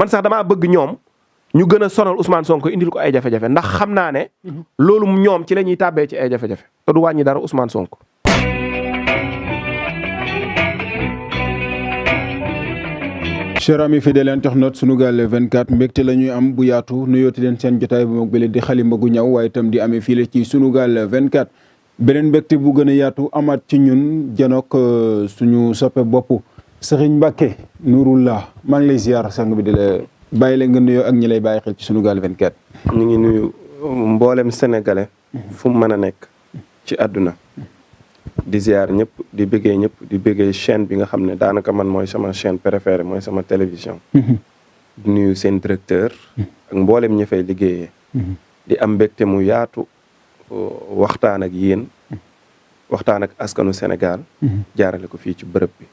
man sax damaa bëgg ñoom ñu gën a sonal Ousmane Sonko indil ko ay jafe-jafe ndax xam naa ne loolu ñoom ci la ñuy tàbbee ci ay jafe-jafe te du wàññi dara Ousmane Sonko. cher ami fidèle internaute Sunugal 24 mbégte la ñuy am bu yaatu nuyooti leen seen jotaay bu mag bi di xalima gu ñaw waaye itam di amee fii la ci Sunugal 24 beneen mbégte bu gën a yaatu amaat ci ñun janook suñu soppe bopp Serigne Mbacké Nouroullah maa ngi lay ziar sang bi di la bàyyi la nga nuyoo ak ñi lay bàyyi xel ci Sunugal 24. ñu ngi nuyu mboolem sénégalais fu mu mën a nekk ci àdduna di ziar ñëpp di bëggee ñëpp di bëggee chaîne bi nga xam ne daanaka man mooy sama chaîne préférée mooy sama télévision. di nuyu seen directeur. ak mboolem ñi fay liggéeyee. di am mbégte mu yaatu waxtaan ak yéen waxtaan ak askanu Sénégal. jaarale ko fii ci bërëb bi.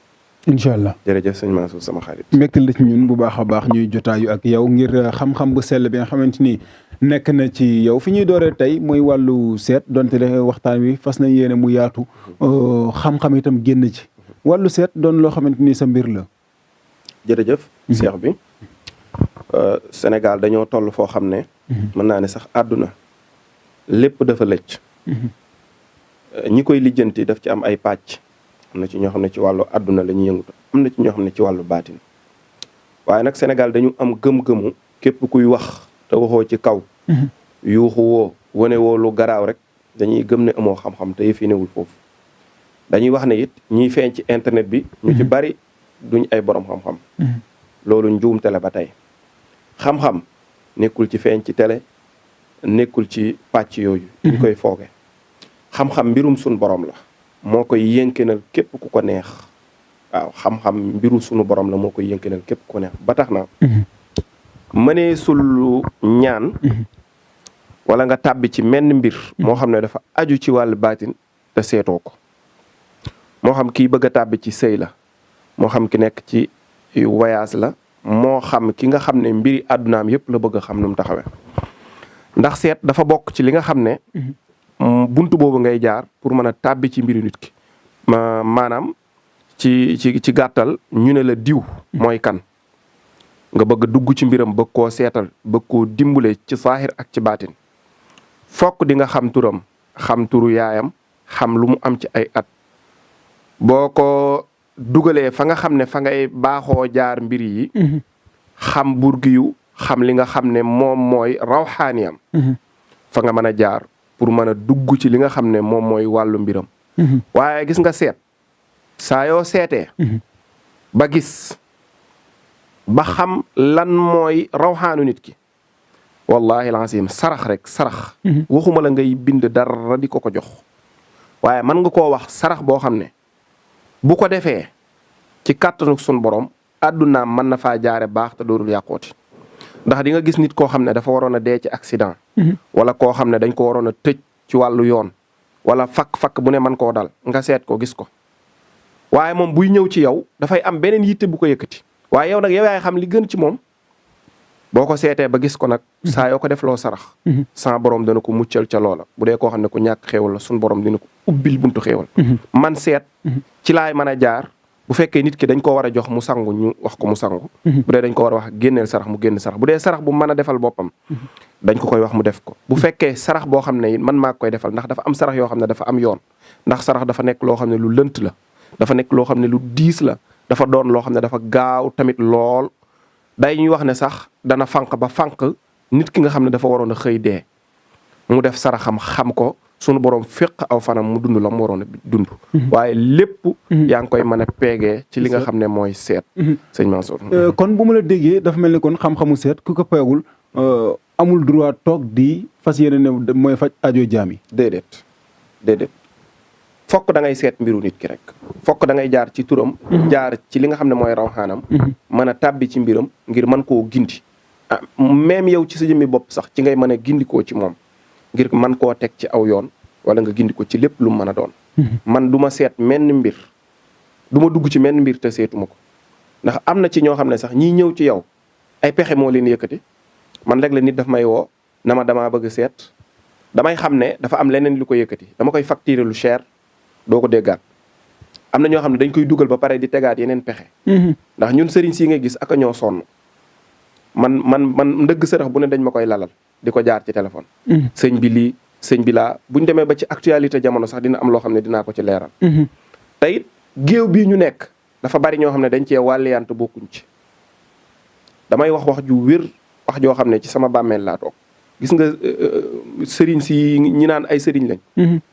incha allah jërëjëf sëñ Mansour sama xarit. mbégte la ci ñun bu baax a baax ñuy jotaayu ak yow ngir xam-xam bu sell bi nga xamante ni nekk na ci yow fi ñuy dooree tey mooy wàllu seet donte le waxtaan wi fas nañ yéene mu yaatu xam-xam itam génn ci wàllu seet doon loo xamante ni sa mbir la. jërëjëf. Cheikh bi Sénégal dañoo toll foo xam ne. mën naa ne sax àdduna lépp dafa lëcc. ñi koy lijjanti daf ci am ay pàcc. am na ci ñoo xam ne ci wàllu àdduna la ñuy yëngatu am na ci ñoo xam ne ci wàllu baatin waaye nag Sénégal dañu am gëm-gëmu képp kuy wax te waxoo ci kaw yuuxu woo wane woo lu garaaw rek dañuy gëm ne amoo xam-xam te yëf yi newul foofu dañuy wax ne it ñiy feeñ ci internet bi ñu ci bari duñ ay borom xam-xam loolu njuumte la ba tey xam-xam nekkul ci feeñ ci télé nekkul ci pàcc yooyu ñu koy fooge xam-xam mbirum sun borom la moo koy yënkenal képp ku ko neex waaw xam-xam mbiru sunu borom la moo koy yënkenal képp ku ko neex ba tax na mënee sul ñaan wala nga tàbbi ci menn mbir moo xam ne dafa aju ci wàllu baatin te seetoo ko moo xam kii bëgg a tàbbi ci sëy la moo xam ki nekk ci voyage la moo xam ki nga xam ne mbiri àddunaam yëpp la bëgg a xam nu mu taxawee ndax seet dafa bokk ci li nga xam ne buntu boobu ngay jaar pour mën a tàbbi ci mbiru nit ki maanaam ci gàttal ñu ne la diw mooy kan nga bëgg dugg ci mbiram bëgg koo seetal bëgg koo dimbale ci saaxir ak ci baatin fokk di nga xam turam xam turu yaayam xam lu mu am ci ay at boo ko dugalee fa nga xam ne fa ngay baaxoo jaar mbir yi xam burgiyu xam li nga xam ne moom mooy rawxaaniyam fa nga mën a jaar pour mën a dugg ci li nga xam ne moom mooy wàllu mbiram waaye gis nga seet saa yoo seetee ba gis ba xam lan mooy rawxaanu nit ki wallahi alazim sarax rek sarax waxuma la ngay bind dara di ko jox waaye mën nga koo wax sarax boo xam ne bu ko defee ci kàttanu sun borom àddunaam mën na faa jaare baax te doorul yàqooti ndax di nga gis nit koo xam ne dafa waroon a dee ci accident wala koo xam ne dañ ko waroon a tëj ci wàllu yoon wala fakk bu ne man koo dal nga seet ko gis ko waaye moom buy ñëw ci yow dafay am beneen yitte bu ko yëkkati waaye yow nag yow yaay xam li gën ci moom boo ko seetee ba gis ko nag saa yoo ko def loo sarax sa borom dana ko muccal ca loola bu dee koo xam ne ku ñàkk xéewal la sun borom dina ko ubbil buntu xéewal man seet ci laay mën a jaar bu fekkee nit ki dañ ko war a jox mu sangu ñu wax ko mu sangu bu dee dañ ko war a wax génneel sarax mu génn sarax bu dee sarax bu mën a defal boppam dañ ko koy wax mu def ko bu fekkee sarax boo xam ne man maa koy defal ndax dafa am sarax yoo xam ne dafa am yoon ndax sarax dafa nekk loo xam ne lu lënt la dafa nekk loo xam ne lu diis la dafa doon loo xam ne dafa gaaw tamit lool day ñuy wax ne sax dana fànq ba fànq nit ki nga xam ne dafa waroon a xëy dee mu def saraxam xam ko sunu borom féq aw fanam mu dund la mu waroon a dund waaye lépp yaa ngi koy mën a peegee ci li nga xam ne mooy seet sëñ Mansour kon bu ma la déggee dafa mel ni kon xam-xamu seet ku ko peegul amul droit toog di fas yéene ne mooy faj aajo jaam yi déedéet fokk da ngay seet mbiru nit ki rek fokk da ngay jaar ci turam jaar ci li nga xam ne mooy rawxaanam mën a tàbbi ci mbiram ngir mën koo gindi même yow ci sa jëmmi bopp sax ci ngay mën a gindikoo ci moom ngir man koo teg ci aw yoon wala nga gindi ko ci lépp lu mu mën a doon man du ma seet menn mbir du ma dugg ci menn mbir te seetuma ko ndax am na ci ñoo xam ne sax ñiy ñëw ci yow ay pexe moo leen yëkkati man rek la nit daf may woo na ma damaa bëgg seet damay xam ne dafa am leneen lu ko yëkkati dama koy facturer lu cher doo ko déggaat am na ñoo xam ne dañ koy dugal ba pare di tegaat yeneen pexe ndax ñun sëriñ si nga gis ak ñoo sonn man ndëgg sërëx bu ne dañ ma koy lalal di ko jaar ci téléphone. sëñ bi lii sëñ bi laa buñ demee ba ci actualité jamono sax dina am loo xam ne dinaa ko ci leeral. te it géew bii ñu nekk dafa bari ñoo xam ne dañ cee wàlliyant bokkuñ ci. damay wax ju wér wax joo xam ne ci sama bàmmeel laa toog gis nga sëriñ si ñi naan ay sëriñ lañ.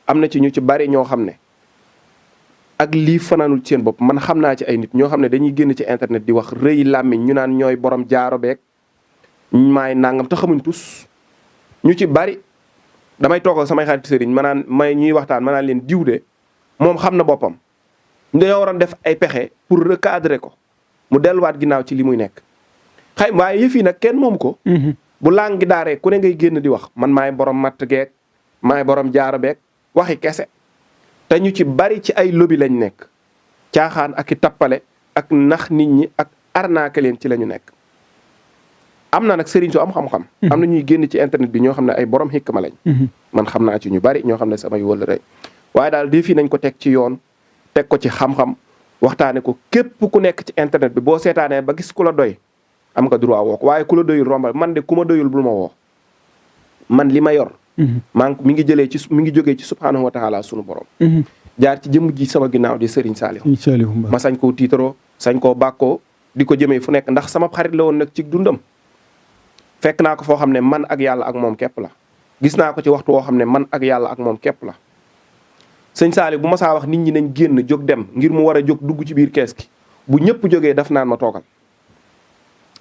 am na ci ñu ci bari ñoo xam ne ak lii fanaanul ci seen bopp man xam naa ci ay nit ñoo xam ne dañuy génn ci internet di wax rëy làmmiñ ñu naan ñooy borom jaaro beeg maay nangam te xamuñ tus ñu ci bari damay toog ak samay xarit sëriñ may ñuy waxtaan ma naan leen diw de moom xam na boppam dañoo waroon def ay pexe pour recadrer ko mu delluwaat ginnaaw ci li muy nekk. waaye yëf yi nag kenn moomu ko. bu lang gi daaree ku ne ngay génn di wax man maay borom matt geeg maay borom jaaro beeg waxi kese. te ñu ci bari ci ay lobby lañ nekk caaxaan ak i tappale ak nax nit ñi ak arnaque leen ci la ñu nekk. am na nag sëriñ su am xam-xam. am na ñuy génn ci internet bi ñoo xam ne ay borom xikma lañ. man xam naa ci ñu bari ñoo xam ne samay wël rëy waaye daal defi nañ ko teg ci yoon teg ko ci xam-xam waxtaane ko képp ku nekk ci internet bi boo seetaanee ba gis ku la doy am nga droit woo ko waaye ku la doyul rombal man de ku ma doyul bul ma woo man li ma yor. mi ngi jógee ci subhaanahu wa taala sunu borom. jaar ci jëmm ji sama ginnaaw di Serigne Saliou. ma sañ koo tiitaroo sañ koo bàkkoo di ko jëmee fu nekk ndax sama xarit la woon nag ci dundam. fekk naa ko foo xam ne man ak yàlla ak moom képp la gis naa ko ci waxtu woo xam ne man ak yàlla ak moom képp la. sëñ Saliou bu ma saa wax nit ñi nañ génn jóg dem ngir mu war a jóg dugg ci biir kees gi bu ñëpp jógee daf naan ma toogal.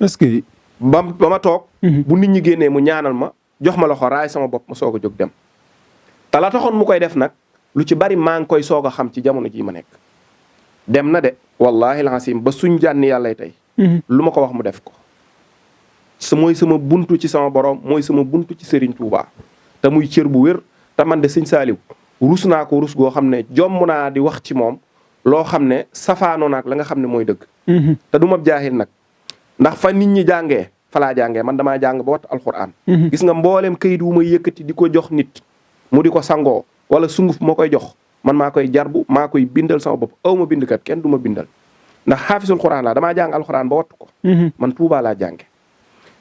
est-ce que. ba ma toog. bu nit ñi génnee mu ñaanal ma. jox ma loxo raay sama bopp ma soog a jóg dem te la taxoon mu koy def nag lu ci bari maa ngi koy soog a xam ci jamono jii ma nekk dem na de wallahi alazim ba suñ jànni yàlla tey. lu ma ko wax mu def ko. mooy sama buntu ci sama borom mooy sama buntu ci Serigne Touba te muy cër bu wér te man de sëñ Saliou rus naa ko rus goo xam ne jomm naa di wax ci moom loo xam ne safaanoo naag la nga xam ne mooy dëgg. te du ma jaahil nag ndax fa nit ñi jàngee. falaa jàngee man damaa jàng ba wat alxuraan. gis nga mboolem kayit wu may yëkkati di ko jox nit mu di ko sangoo wala sunguf moo koy jox man maa koy jarbu maa koy bindal sama bopp aw ma bindkat kenn du ma bindal ndax xaafisul xuraan laa damaa jàng alxuraan ba wattu ko. man Tuubaa laa jànge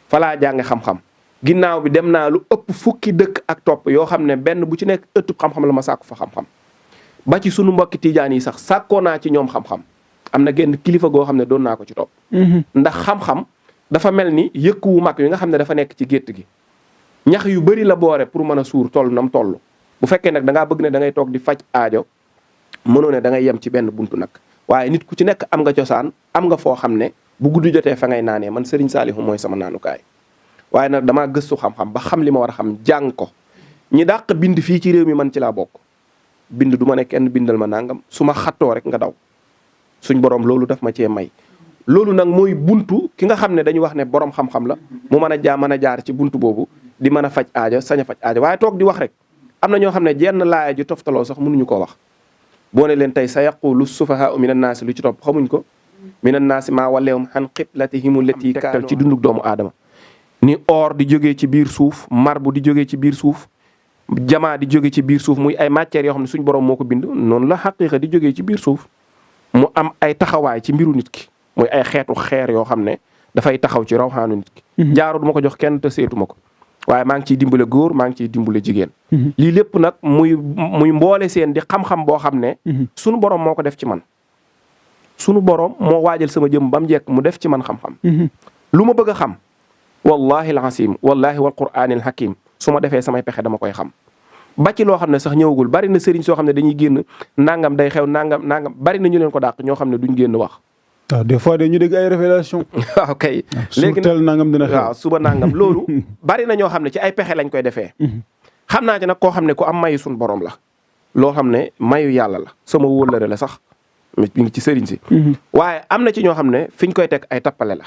falaa jànge xam-xam ginnaaw bi dem naa lu ëpp fukki dëkk ak topp yoo xam ne benn bu ci nekk ëttub xam-xam la ma sàkku fa xam-xam ba ci sunu mbokki tijaan yi sax sàkkoo naa ci ñoom xam-xam am na genn kilifa goo xam ne doon naa ko ci topp. ndax xam-xam dafa mel ni yëkk wu mag yi nga xam ne dafa nekk ci gétt gi ñax yu bari la boore pour mën a suur toll nam toll bu fekkee nag da ngaa bëgg ne da ngay toog di faj aajo mënoo ne da ngay yem ci benn buntu nag waaye nit ku ci nekk am nga cosaan am nga foo xam ne bu guddi jotee fa ngay naanee man Serigne Saliou mooy sama naanukaay waaye nag damaa gëstu xam-xam ba xam li ma war a xam jàng ko ñi dàq bind fii ci réew mi man ci laa bokk bind du ma ne kenn bindal ma nangam su ma xattoo rek nga daw suñ borom loolu daf ma cee may. loolu nag mooy buntu ki nga xam ne dañu wax ne borom xam-xam la mu mën a jaar ci buntu boobu di mën a faj aajo sañ a faj aajo waaye toog di wax rek am na ñoo xam ne jenn laaya ji toftaloo sax mënuñu koo wax boo ne leen tey sa yaqulu sufahaa'u minan naasi lu ci topp xamuñ ko minan naasi maa wallahum an qiblatihim allati kaanu ci dunduk doomu aadama ni or di jógee ci biir suuf marbre di jógee ci biir suuf jamaa di jógee ci biir suuf muy ay matières yoo xam ne suñ borom moo ko bind noonu la xaqiiqa di jógee ci biir suuf mu am ay taxawaay ci mbiru nit ki mooy ay xeetu xeer yoo xam ne dafay taxaw ci rawxaanu nit ki. jaaru du ma ko jox kenn te seetuma ko waaye maa ngi ciy dimbale góor maa ngi ciy dimbale jigéen. lii lépp nag muy mboole seen di xam-xam boo xam ne. sunu borom moo ko def ci man. sunu borom moo waajal sama jëm ba mu jekk mu def ci man xam-xam. lu ma bëgg a xam wallahi alazim wallahi wal quraanil hakim su ma defee samay pexe dama koy xam. ba ci loo xam ne sax ñëwagul bari na sëriñ soo xam ne dañuy génn nangam day xew nangam bari na ñu leen ko dàq ñoo xam ne duñ génn wax. waaw des fois dañu dégg ay révélation waaw kay léegi nag nangam dina xew waaw suba nangam loolu bari na ñoo xam ne ci ay pexe lañ koy defee. xam naa ci nag koo xam ne ku am mayu suñu borom la. loo xam ne mayu yàlla la sama wóllëre la sax mi ngi ci sëriñ si. waaye am na ci ñoo xam ne fiñ koy teg ay tappale la.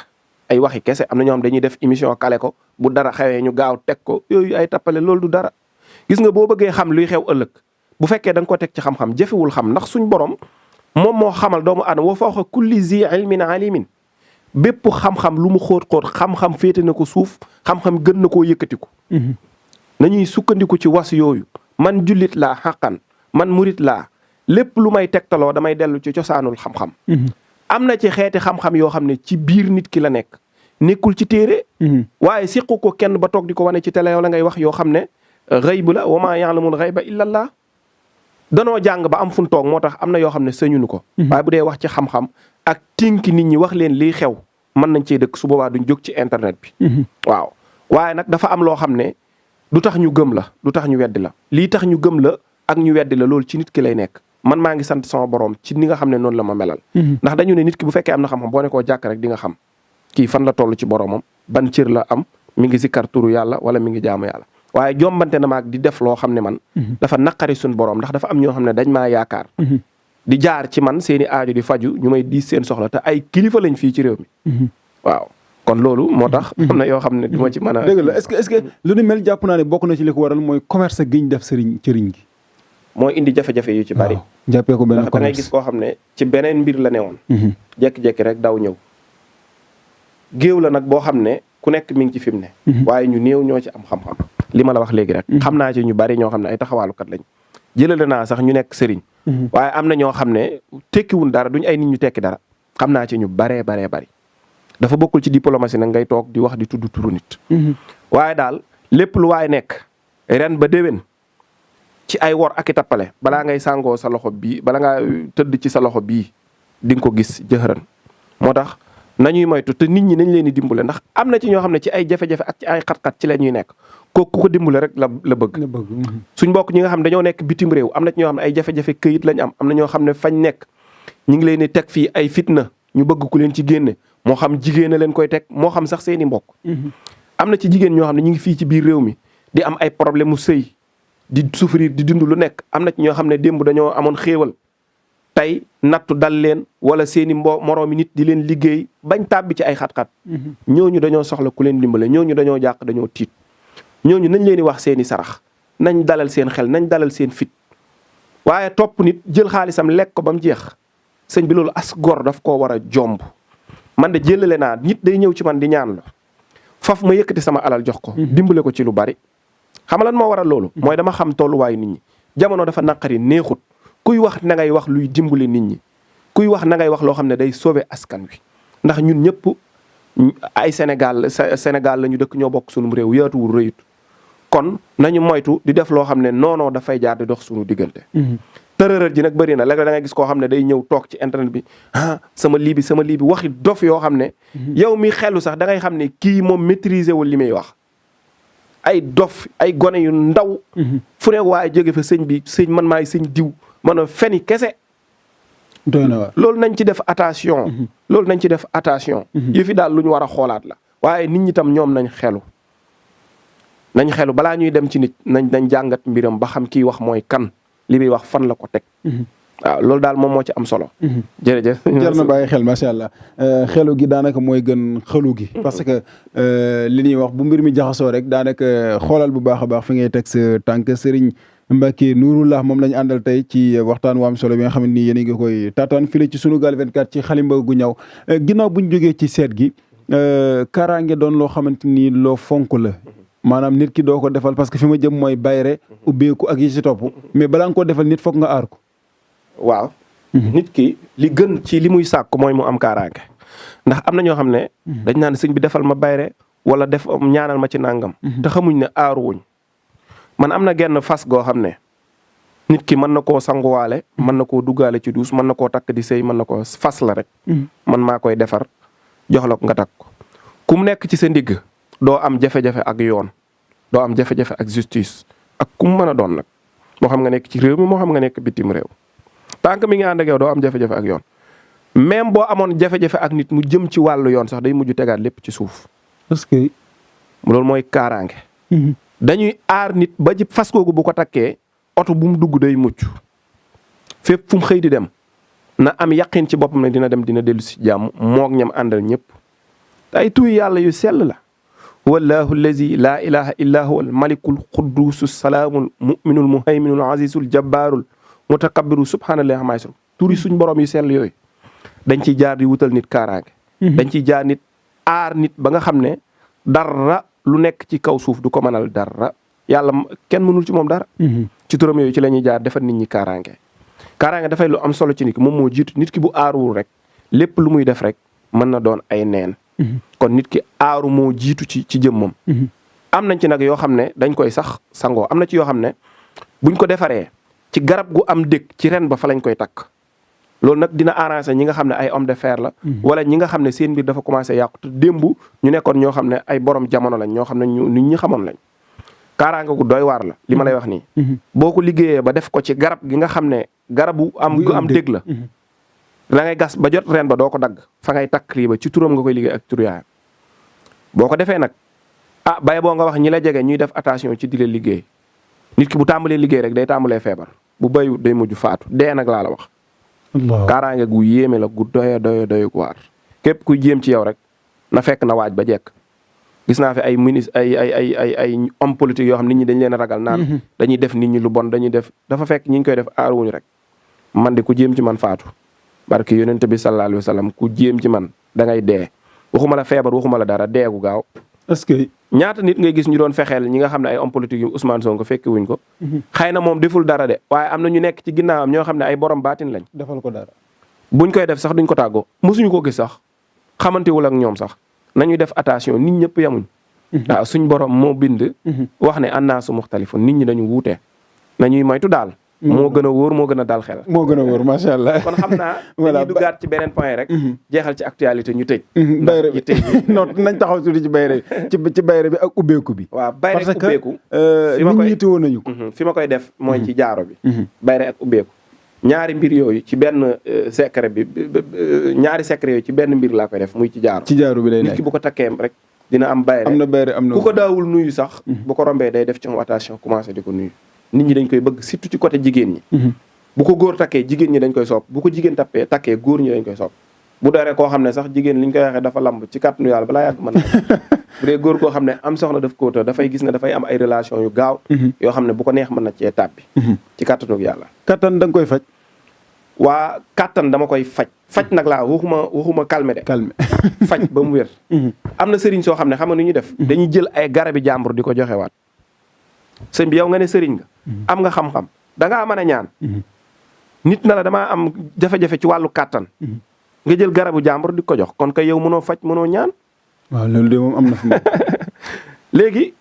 ay waxi kese am na ñoo xam dañuy def émission kale ko bu dara xewee ñu gaaw teg ko yooyu ay tappale loolu du dara. gis nga boo bëggee xam luy xew ëllëg bu fekkee da nga ko teg ci xam-xam jëfewul xam ndax suñ borom moom moo xamal doomu aadama wa fawqa kulli zi ilmin alimin bépp xam-xam lu mu xóot-xóot xam-xam féete na ko suuf xam-xam gën na koo yëkkatiku. nañuy sukkandiku ci was yooyu man jullit laa xaqan man murit laa lépp lu may tegtaloo damay dellu ci cosaanul xam-xam. am na ci xeeti xam-xam yoo xam ne ci biir nit ki la nekk nekkul ci téere waaye siqu ko kenn ba toog di ko wane ci télé wala ngay wax yoo xam ne xayb la wa maa ya'lamul xayba illa Allah danoo jàng ba am fu ñu toog moo tax am na yoo xam ne sëñunu ko waaye bu dee wax ci xam-xam ak tinki nit ñi wax leen lii xew mën nañ cee dëkk su boobaa duñ jóg ci internet bi waaw waaye nag dafa am loo xam ne du tax ñu gëm la du tax ñu weddi la lii tax ñu gëm la ak ñu weddi la loolu ci nit ki lay nekk man maa ngi sant sama borom ci ni nga xam ne noonu la ma melal ndax dañu ne nit ki bu fekkee am na xam-xam boo ne koo jàkk rek di nga xam kii fan la toll ci boromam ban cër la am mi ngi sikkar turu yàlla wala mi ngi jaamu yàlla waaye jombante na maag di def loo xam ne man dafa naqari suñ borom ndax dafa am ñoo xam ne dañ maa yaakaar di jaar ci man seeni aajo di faju ñu may diis seen soxla te ay kilifa lañ fii ci réew mi waaw kon loolu moo tax am na yoo xam ne du ma ci mën a dëgg la est-ce que lu ni mel jàpp naa ne bokk na ci li ko waral mooy commerce gi ñu def sëriñ gi mooy indi jafe-jafe yu ci bari jàppee ko benn ndax da ngay gis koo xam ne ci beneen mbir la newoon jekki-jekki rek daw ñëw géew la nag boo xam ne ku nekk mi ngi ci fi mu ne waaye ñu néew ñoo ci am xam-xam li ma la wax léegi rek xam naa ci ñu bari ñoo xam ne ay taxawaalukat lañ jëlale naa sax ñu nekk sëriñ waaye am na ñoo xam ne tekkiwun dara duñ ay nit ñu tekki dara xam naa ci ñu baree bari dafa bokkul ci diplomatie nag ngay toog di wax di tudd turu nit waaye daal lépp lu waay nekk ren ba déwén ci ay wor ak i tappale balaa ngay sàngoo sa loxo bii bala ngaa tëdd ci sa loxo bii di nga ko gis jëxëran moo tax nañuy moytu te nit ñi nañ leen di dimbale ndax am na ci ñoo xam ne ci ay jafe-jafe ak ci ay xat-xat ci la ñuy nekk kooku ku ko dimbale rek la bëgg suñ mbokk ñi nga xam ne dañoo nekk bitim réew am na ci ñoo xam ne ay jafe-jafe këyit lañ am na ñoo xam ne fañ nekk ñi ngi leen di teg fii ay fitna ñu bëgg ku leen ci génne moo xam jigéen a leen koy teg moo xam sax seeni mbokk am na ci jigéen ñoo xam ne ñu ngi fii ci biir réew mi di am ay problème mu sëy di souffrir di dund lu nekk am na ci ñoo xam ne démb dañoo amoon xéewal tey nattu dal leen wala seeni moroomi nit di leen liggéey bañ tàbbi ci ay xat-xat ñooñu dañoo soxla ku leen dimbale ñooñu dañoo jàq dañoo tiit ñooñu nañ leen di wax seeni sarax nañ dalal seen xel nañ dalal seen fit waaye topp nit jël xaalisam lekk ko ba mu jeex sëñ bi loolu as gor daf koo war a jomb man de jëlale naa nit day ñëw ci man di ñaan la faf ma yëkkati sama alal jox ko dimbale ko ci lu bari xam lan moo waral loolu mooy dama xam tolluwaayu nit ñi jamono dafa naqari neexut kuy wax na ngay wax luy dimbale nit ñi kuy wax na ngay wax loo xam ne day sauver askan wi ndax ñun ñëpp ay Sénégal la ñu dëkk ñoo bokk sunum réew yaatuwul rëyut kon nañu moytu di def loo xam ne noonoo dafay jaar di dox suñu diggante tërërër ji nag bëri na léeg-léeg da ngay gis koo xam ne day ñëw toog ci internet bi sama lii bi waxi dof yoo xam ne yow mi xelu sax da ngay xam ne kii moom maîtriser wul li muy wax ay dof ay gone yu ndaw fu ne waaye jóge fa sëñ man maay sëñ diw man a feni kese doy na waar loolu nañ ci def attention yëfi daal lu ñu war a xoolaat la waaye nit ñi tam ñoom nañ xelu balaa ñuy dem ci nit nañ jàngat mbiram ba xam kii wax mooy kan li muy wax fan la ko teg waaw loolu daal moom moo ci am solo jërëjëf jar na bàyyi xel macha allah xelu gi daanaka mooy gën xelu gi parce que li ñuy wax bu mbir mi jaxasoo rek daanaka xoolal bu baax a baax fi ngay teg sa tànk Serigne Mbacké Nouroullah moom la ñu àndal tey ci waxtaan wu am solo bi nga xam ne nii yéen a ngi koy taataan fii ci Sunugal 24 ci xalimba gu ñaw ginnaaw bu ñu jógee ci seet gi kaaraange doon loo xamante ni loo fonk la maanaam nit ki doo ko defal parce que fi ma jëm mooy bayre ubbeeku ak yi ci topp mais balaa nga koo defal nit foog nga aar ko waaw nit ki li gën ci li muy sàkk mooy mu am kaaraange ndax am na ñoo xam ne dañ naan sëñ bi defal ma bayre wala def ñaanal ma ci nangam te xamuñ ne aaruwuñ man am na genn fas goo xam ne nit ki mën na koo sanguwaale mën na koo duggaale ci duus mën na koo takk di sëy mën na koo fas la rek man maa koy defar jox la ko nga takk ko ku mu nekk ci sa ndigg doo am jafe-jafe ak yoon doo am jafe-jafe ak justice ak ku mu mën a doon nag moo xam nga nekk ci réew mi moo xam nga nekk bitim réew tant que mi ngi ànd ak yow doo am jafe-jafe ak yoon même boo amoon jafe-jafe ak nit mu jëm ci wàllu yoon sax day mujj tegaat lépp ci suuf parce que loolu mooy kaaraange dañuy aar nit ba ji fas googu bu ko takkee oto bu mu dugg day mucc fépp fu mu xëy di dem na am yaqin ci boppam ne dina dem dina dellu si jàmm moog ñam àndal ñëpp te ay tuy yàlla yu sell la wallahu allazi laa ilaha illa huwa al malikul quddus salaamul muminul muhayminul azizul jabbaarul mutakabbiru subhanallahi amma yasifun turi suñ borom yu sell yooyu dañ ciy jaar di wutal nit kaaraange dañ ciy jaar nit aar nit ba nga xam ne dara lu nekk ci kaw suuf du ko mënal dara yàlla kenn mënul ci moom dara ci turam yooyu ci la ñuy jaar defal nit ñi kaaraange kaaraange dafay lu am solo ci nit ki moom moo jiitu nit ki bu aaruwul rek lépp lu muy def rek mën na doon ay neen kon nit ki aaru moo jiitu ci jëmmam. am nañ ci nag yoo xam ne dañ koy sax sangoo am na ci yoo xam ne buñ ko defaree ci garab gu am dëkk ci ren ba fa lañ koy takk. loolu nag dina arrangé ñi nga xam ne ay homme de fer la. wala ñi nga xam ne seen mbir dafa commencé yàqu te démb ñu nekkoon ñoo xam ne ay borom jamono lañ ñoo xam ne nit ñi xamoon lañ. kaaraanga gu doy waar la li ma lay wax nii. boo ko liggéeyee ba def ko ci garab gi nga xam ne garabu am dégg la. da ngay gas ba jot ren ba doo ko dagg fa ngay takk lii ba ci turam nga koy liggéey ak turu yaayam. boo ko defee nag bay boo nga wax ñi la jege ñuy def attention ci di la liggéey nit ki bu tàmbalee liggéey rek day tàmbalee feebar bu bayu day mujj faatu dee nag laa la wax. kaaraange gu yéeme la gu doy gu waar képp kuy jéem ci yow rek na fekk na waaj ba jekk. gis naa fi ay ministre ay homme politique yoo xam nit ñi dañ leen a ragal naan dañuy def nit ñi lu bon dañuy def dafa fekk ñi ñu koy def aaruwuñu rek man de ku jéem ci man faatu barke yonent bi sallallahu alayhi wa sallam ku jéem ci man da ngay dee waxuma la feebar waxuma la dara deegu gaaw. est-ce que ñaata nit ngay gis ñu doon fexeel ñi nga xam ne ay homme politique yu Ousmane Sonko fekki wuñ ko. xëy na moom deful dara de waaye am na ñu nekk ci ginnaawam ñoo xam ne ay borom baatin lañ. defal ko dara buñ koy def sax duñ ko tàggoo mosuñu ko gis sax xamantewul ak ñoom sax. nañuy def attention nit ñëpp yamuñ. waaw suñ borom moo bind. wax ne annaasu muxtalifun nit ñi dañu wuute. nañuy moytu daal. moo gën a wóor moo gën a dal xel. moo gën a wóor macha allah. kon xam naa. dañuy duggaat ci beneen point rek. jeexal ci actualité ñu tëj. bayre bi non nañ taxaw tuuti ci bayre ci bayre bi ak ubbeeku bi. waaw bayre ak ubbeeku. nit ñi yittewoo nañu ko. fi ma koy def mooy ci jaaro bi. bayre ak ubbeeku. ñaari mbir yooyu ci benn secret bi ñaari secret yooyu ci benn mbir laa koy def muy ci jaaro. ci jaaro bi lay nekk nit ki bu ko takkee rek dina am bayre. am na bayre am na ku ko daawul nuyu sax. bu ko rombee day def ci moom attention commencé di ko nuyu. nit ñi dañ koy bëgg surtout ci côté jigéen ñi. bu ko góor takkee jigéen ñi dañ koy sopp bu ko jigéen takkee góor ñi dañ koy sopp bu dooree koo xam ne sax jigéen li ñu koy waxee dafa lamb ci kàttanu yàlla balaa yàgg mën na bu dee góor koo xam ne am soxna daf ko të dafay gis ne dafay am ay relation yu gaaw. yoo xam ne bu ko neex mën na cee tàbbi. ci kàttanu yàlla. kattan da nga koy faj. waa kattan dama koy faj nag laa waxuma calmer de. calmer faj ba mu wér. am na sëriñ soo xam ne xam nga nu ñuy def. dañuy jël ay garabi jàmbur di ko joxewaat. sëñ bi yow nga ne sëriñ nga. am nga xam-xam da ngaa mën a ñaan. nit na la damaa am jafe-jafe ci wàllu kàttan. nga jël garabu jàmbur di ko jox kon kay yow mënoo faj mënoo ñaan. waaw loolu de moom am na fi mu. léegi.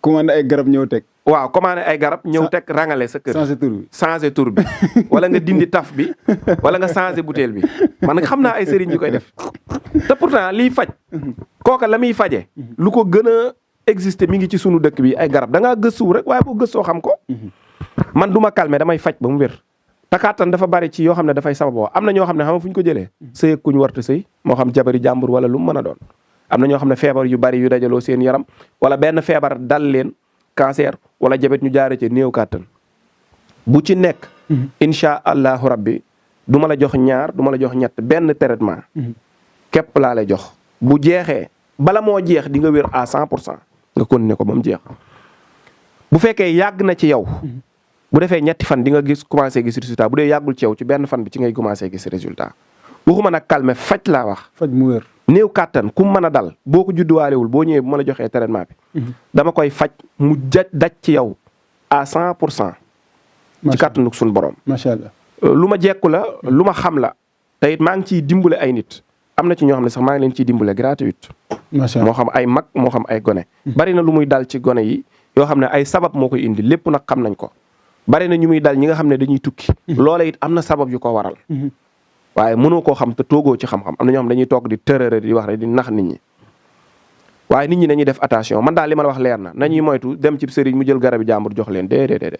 commandé ay garab ñëw teg. waaw commandé ay garab ñëw teg rangale sa kër. changé tur bi. wala nga dindi taf bi wala nga changé butéel bi man nag xam naa ay sëriñ yu koy def. te pourtant liy faj. kooka la muy faje lu ko gën a existé mi ngi ci sunu dëkk bi ay garab da ngaa gëstu rek waaye boo gëstoo xam ko. man du ma calmer damay faj ba mu wér. takkaatan dafa bari ci yoo xam ne dafay sababoo am na ñoo xam ne xam nga fu ñu ko jëlee. sëy ak ku ñu warta sëy moo xam jabari jàmbur wala lu mu mën a doon. am na ñoo xam ne feebar yu bari yu dajaloo seen yaram wala benn feebar dal leen cancer wala jabet ñu jaare ci néew kàttan bu ci nekk. incha allahu rabbi du ma la jox ñaar du ma la jox ñett benn traitement. képp laa lay jox bu jeexee bala moo jeex di nga wér à 100%. nga continuer ko ba mu jeex bu fekkee yàgg na ci yow. bu defee ñetti fan di nga gis commencé gis résultat bu dee yàggul ci yow ci benn fan bi ci ngay commencé gis résultat waxuma nag calmer faj laa wax. faj mu wér. néew kàttan ku mën a dal boo ko judduwaalewul boo ñëwee bu ma la joxee traitement bi. dama koy faj mu daj ci yow à 100%. ci kàttanu suñu borom. macha allah lu ma jekku la lu ma xam la te it maa ngi ciy dimbale ay nit am na ci ñoo xam ne sax maa ngi leen ciy dimbale gratuite. macha allah moo xam ay mag moo xam ay gone. bari na lu muy dal ci gone yi yoo xam ne ay sabab moo koy indi lépp nag xam nañ ko. bari na ñu muy dal ñi nga xam ne dañuy tukki. loola it am na sabab yu ko waral. waaye mënoo koo xam te toogoo ci xam-xam am na ñoo xam dañuy toog di tërërë di wax rek di nax nit ñi. waaye nit ñi nañuy def attention man daal li ma la wax leer na nañuy moytu dem ci sëriñ mu jël garabi jàmbur jox leen déedéet.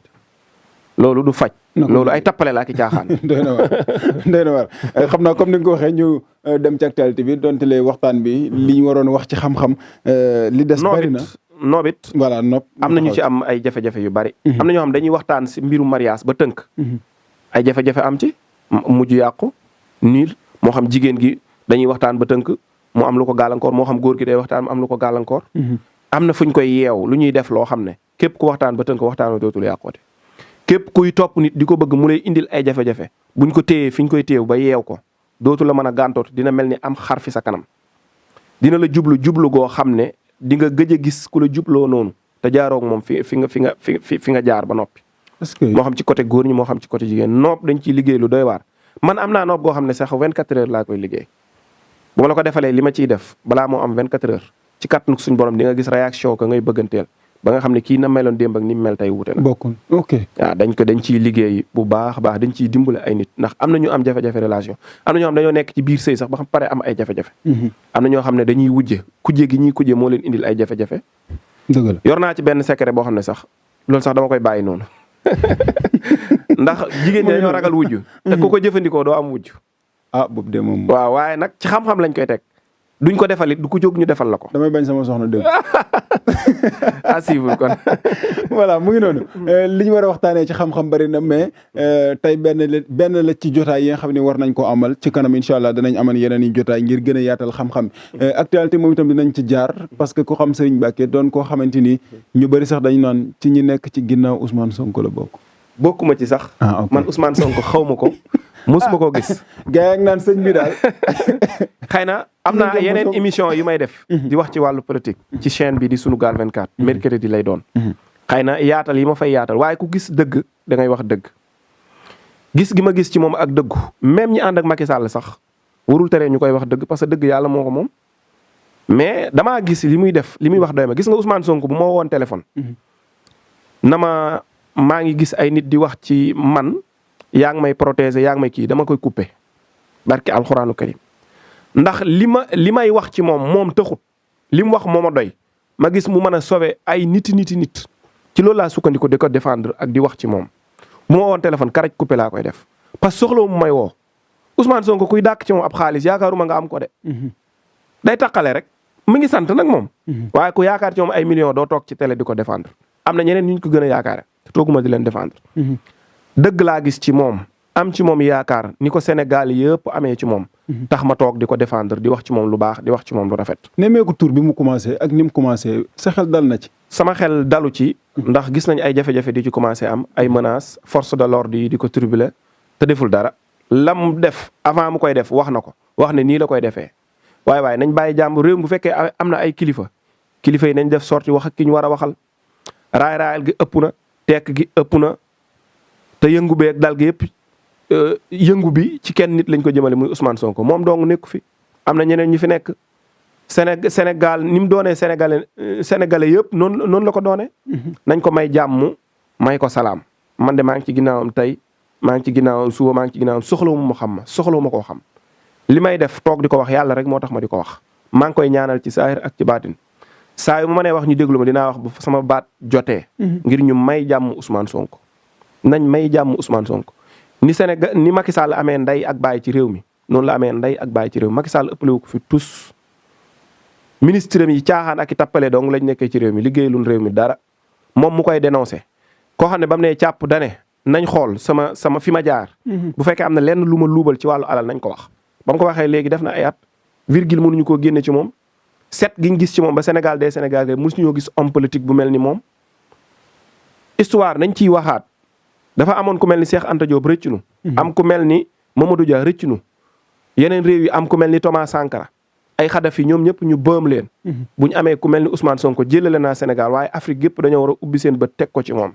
loolu du faj. loolu ay tappale laa ki caaxaan. doy na war xam naa comme ni nga ko waxee ñu dem ci actualité bi donte le waxtaan bi li ñu waroon wax ci xam-xam. li des bari na noobit voilà nopp am na ñu ci am ay jafe-jafe yu bari. am na ñoo xam dañuy waxtaan si mbiru mariage ba tënk. ay jafe-jafe am ci mujj yàqu niil moo xam jigéen gi dañuy waxtaan ba tënk mu am lu ko gàllankoor moo xam góor gi day waxtaan mu am lu ko gàllankoor. am na fu ñu koy yeew lu ñuy def loo xam ne képp ku waxtaan ba tënk waxtaan dootul yàqoote. képp kuy topp nit di ko bëgg mu lay indil ay jafe-jafe buñ ko téyee fi ñu koy téew ba yeew ko dootu la mën a gàntoot dina mel ni am xar fi sa kanam dina la jublu goo xam ne di nga gëj a gis ku la jubloo noonu te jaaroog moom fi nga jaar ba noppi. moo xam ci côté góor ñi moo xam ci côté jigéen noob dañ ciy liggéey lu doy waar man am naa noob goo xam ne sax 24 heures laa koy liggéey bu ma la ko defalee li ma ciy def balaa moo am 24 heures ci kàttanu suñu borom di nga gis réaction ko ngay bëgganteel ba nga xam ne kii na meloon démb ak ni mu mel tey wuute na. bokkul ok. waaw dañ ciy liggéey bu baax a baax dañ ciy dimbale ay nit ndax am na ñu am jafe-jafe relation am na ñoo xam dañoo nekk ci biir sëy sax ba xam pare am ay jafe-jafe. am na ñoo xam ne dañuy wujje kujje gi ñuy kujje moo leen indil ay jafe-jafe. dëgg la yor naa ci benn secret boo xam ne sax loolu sax dama koy bàyyi noonu ndax jigéen ñi dañoo ragal wujj. te ku ko jëfandikoo doo am wujj. boobu de moom. waaw waaye nag ci xam-xam lañ koy teg duñ ko defal it du ko jóg ñu defal la ko. damay bañ sama soxna dégg. asibul kon. voilà mu ngi noonu. li ñu war a waxtaanee ci xam-xam bari na mais tey benn la ci jotaay yi nga xam ne war nañ koo amal ci kanam incha allah danañ amal yeneen i jotaay ngir gën a yaatal xam-xam. actualité moom itam dinañ ci jaar parce que ku xam Serigne Mbacké doon koo xamante ni ñu bëri sax dañu naan ci ñi nekk ci ginnaaw Ousmane Sonko la bokk. bokkuma ci sax. man Ousmane Sonko xaw ma ko. musuma koo gis. gars yi naan sëñ bi daal. xëy na am na yeneen émission yu may def. di wax ci wàllu politique. ci chaîne bi di Sunugal 24. mercredi lay doon. xëy na yaatal yi ma fay yaatal waaye ku gis dëgg da ngay wax dëgg. gis gi ma gis ci moom ak dëggu même ñi ànd ak Macky Sall sax warul tere ñu koy wax dëgg parce que dëgg yàlla moo ko moom. mais damaa gis li muy def li muy wax doy ma gis nga Ousmane Sonko bu ma woon téléphone. maa ngi gis ay nit di wax ci man. yaa ngi may protéger yaa ngi may kii dama koy couper barke alxuraanu karim ndax li may wax ci moom taxut li mu wax moo ma doy ma gis mu mën a sauver ay nit ci loolu laa sukkandiku di ko défendre ak di wax ci moom. bu ma woon téléphone karaj couper laa koy def parce que soxla mu may woo Ousmane Sonko kuy dàkk ci moom ab xaalis yaakaaruma nga am ko de. day taqale rek mu ngi sant nag moom. waaye ku yaakaar ci moom ay millions doo toog ci télé di ko défendre am na ñeneen ñu ko gën a yaakaare te tooguma di leen défendre. dëgg laa gis ci moom am ci moom yaakaar ni ko Sénégal yëpp amee ci moom. tax ma toog di ko défendre di wax ci moom lu baax di wax ci moom lu rafet. nemmeeku tur bi mu commencé ak ni mu commencé sa xel dal na ci. sama xel dalu ci. ndax gis nañ ay jafe-jafe di ci commencé am ay menaces force de l'ordre yi di ko turbuler te deful dara lam def avant mu koy def wax na ko wax ne nii la koy defee waaye nañ bàyyi jàmm réew bu fekkee am na ay kilifa yi nañ def sorti wax ak ki ñu war a waxal raayal gi ëpp na tekk gi ëpp na. te yëngu beeg dal gi yëpp yëngu bi ci kenn nit lañ ko jëmale muy Ousmane Sonko moom dong nekku fi am na ñeneen ñu fi nekk Sénégal ni mu doonee sénégalais yëpp noonu la ko doonee. nañ ko may jàmm may ko salaam man de maa ngi ci ginnaawam tey maa ngi ci ginnaawam suba maa ngi ci ginnaawam soxlawu ma xam soxlawu ma koo xam li may def toog di ko wax yàlla rek moo tax ma di ko wax maa ngi koy ñaanal ci saahir ak ci baatin saa yu ma mënee wax ñu déglu ma dinaa wax bu sama baat jotee. ngir ñu may jàmm Ousmane Sonko. nañ may jàmm Ousmane Sonko ni Sénégal ni Macky Sall amee ndey ak baay ci réew mi noonu la amee ndey ak baay ci réew mi Macky Sall ëppale wu ko fi tous ministre yi caaxaan ak i tappale dong lañ nekkee ci réew mi liggéeyalul réew mi dara moom mu koy dénoncé koo xam ne ba mu nee càpp dane nañ xool sama fi ma jaar. bu fekkee am na lenn lu ma luubal ci wàllu alal nañ ko wax. ba mu ko waxee léegi def na ay at virgule mënuñu koo génne ci moom set giñ gis ci moom ba Sénégal des Sénégalais mosuñoo gis homme politique bu mel ni moom histoire nañ ciy waxaat. dafa amoon ku mel ni Cheikh Anta Diop rëccunu am ku mel ni Mamadou Dia rëccunu yeneen réew yi am ku mel ni Thomas Sankara ay Kadhafi ñoom ñëpp ñu bëëm leen bu ñu amee ku mel ni Ousmane Sonko jëlale naa Sénégal waaye Afrique yëpp dañoo war a ubbi seen bët teg ko ci moom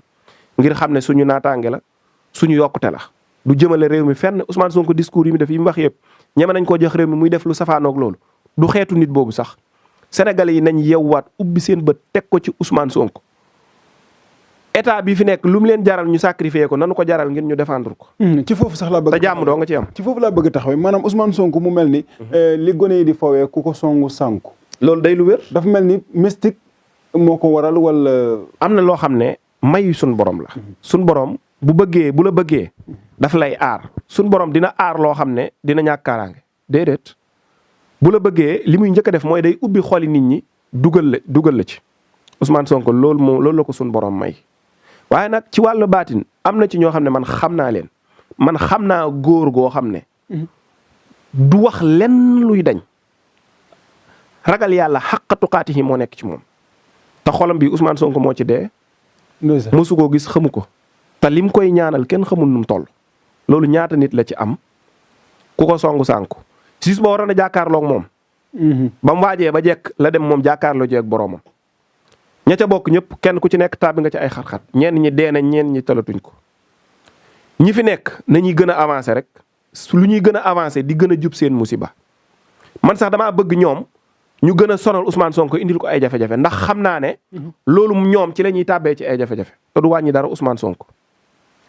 ngir xam ne suñu naataange la suñu yokkute la du jëmale réew mi fenn Ousmane Sonko discours yi mu def yi mu wax yëpp ñeme nañ koo jox réew mi muy def lu safaanoog loolu du xeetu nit boobu sax Sénégalais yi nañ yewwaat ubbi seen bët teg ko ci Ousmane Sonko état bi fi nekk lu mu leen jaral ñu sacrifier ko nanu ko jaral ngir ñu défendre ko. ci foofu sax laa bëgg. te jàmm doo nga ci am. ci foofu laa bëgg taxawee maanaam Ousmane Sonko mu mel ni. li gone yi di fawee ku ko songu sànku. loolu day lu wér. dafa mel ni mystique moo ko waral wala. am na loo xam ne mayu suñ borom la. suñ borom bu la bëggee daf lay aar suñ borom dina aar loo xam ne dina ñàkk kaaraange déedéet bu la bëggee li muy njëkk a def mooy day ubbi xoli nit ñi dugal la ci Ousmane Sonko loolu la ko suñ borom may. waaye nag ci wàllu baatin am na ci ñoo xam ne man xam naa leen man xam naa góor goo xam ne du wax lenn luy dañ ragal yàlla xaqqa tuqaatihi moo nekk ci moom te xolam bi Ousmane Sonko moo ci dee mosu koo gis xamu ko te lim koy ñaanal kenn xamul nu mu toll loolu ñaata nit la ci am ku ko songu sànku siis ba waroon a jàkkaarloog moom ba mu waajee ba jekk la dem moom jàkkaarloo jeeg boroomam ña ca bokk ñëpp kenn ku ci nekk tàbbi nga ci ay xat-xat ñenn ñi dee nañ ñenn ñi talatuñ ko ñi fi nekk nañuy gën a avancé rek lu ñuy gën a avancé di gën a jub seen musiba man sax damaa bëgg ñoom ñu gën a sonal Ousmane Sonko indil ko ay jafe-jafe ndax xam naa ne loolu ñoom ci la ñuy tàbbee ci ay jafe-jafe te du wàññi dara Ousmane Sonko.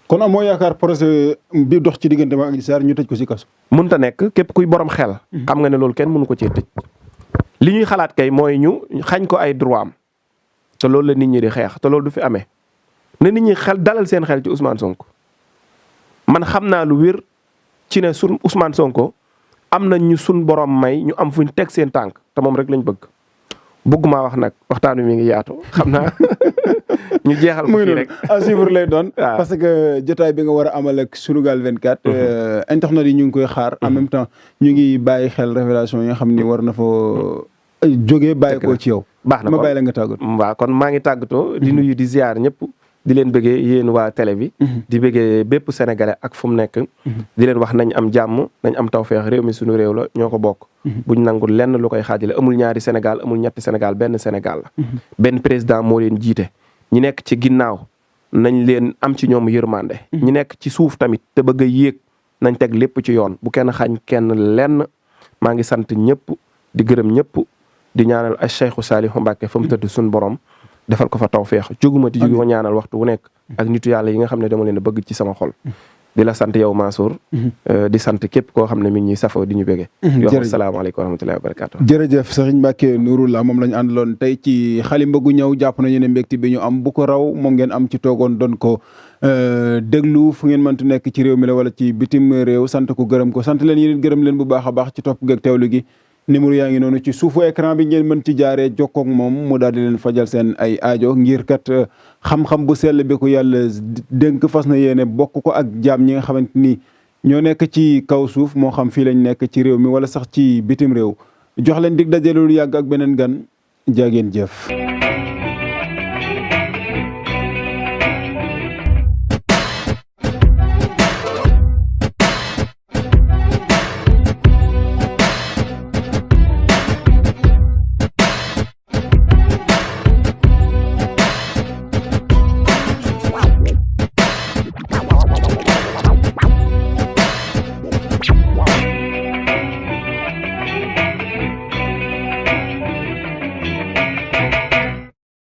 kon amoo yaakaar projet bi dox ci diggante ma Adji Sarr ñu tëj ko ci kaso. mënta nekk képp kuy borom xel. xam nga ne loolu kenn mënu ko cee tëj. li ñuy xalaat kay mooy ñu xañ ko ay droit am te loolu la nit ñi di xeex te loolu du fi amee ne nit ñi xel dalal seen xel ci Ousmane Sonko man xam naa lu wér ci ne sun Ousmane Sonko am na ñu sun borom may ñu am fuñ teg seen tànk te moom rek lañ bëgg. bëgguma wax nag waxtaan wi mi ngi yaatu xam naa ñu jeexal ko fii rek à suivre lay doon. parce que jotaay bi nga war a amal ak Sunugal 24. internet yi ñu ngi koy xaar. en même temps ñu ngi bàyyi xel révélation yi nga xam ni war na fa jógee bàyyi ko ci yow. baax na ma bàyyi la nga tàggatoo. waaw kon maa ngi tàggatoo. di nuyu di ziar ñëpp. di leen bëggee yéen waa télé bi. di bëggee bépp sénégalais ak fu mu nekk. di leen wax nañ am jàmm nañ am tawfeex réew mi suñu réew la ñoo ko bokk. buñ nangul lenn lu koy xaajale amul ñaari Sénégal amul ñetti Sénégal benn Sénégal la. benn président moo leen jiite. ñi nekk ci ginnaaw nañ leen am ci ñoom yërmande. ñi nekk ci suuf tamit te bëgg a yéeg nañ teg lépp ci yoon bu kenn xañ kenn lenn maa ngi sant ñëpp di gërëm ñëpp di ñaanal ay Cheikhu Saliou Mbacké fa mu tëdd suñu borom. defal ko fa tawfeex jóguma di jóge ko ñaanal waxtu wu nekk ak nitu yàlla yi nga xam ne dama leen a bëgg ci sama xol di la sant yow Mansour di sant képp koo xam ne mi ngi ñuy safoo di ñu bëgge di wax asalaamaaleykum wa rahmatullahi wa barakatuh jërëjëf Serigne Mbacké Nouroullah moom la ñu àndaloon tey ci xalimba gu ñëw jàpp nañu ne mbégte bi ñu am bu ko raw moom ngeen am ci toogoon doon ko déglu fu ngeen mënti nekk ci réew mi la wala ci bitim réew sant ko gërëm ko sant leen yéen gërëm leen bu baax a baax ci topp geeg teewlu gi numéro yaa ngi noonu ci suufu écran bi ngeen mën ci jaaree jokkoo ak moom mu daal di leen fajal seen ay aajo ngir kat xam-xam bu sell bi ko yàlla dénk fas na yéene bokk ko ak jaam ñi nga xamante ni ñoo nekk ci kaw suuf moo xam fii lañ nekk ci réew mi wala sax ci bitim réew jox leen dig daje lu yàgg ak beneen gan jaageen jëf.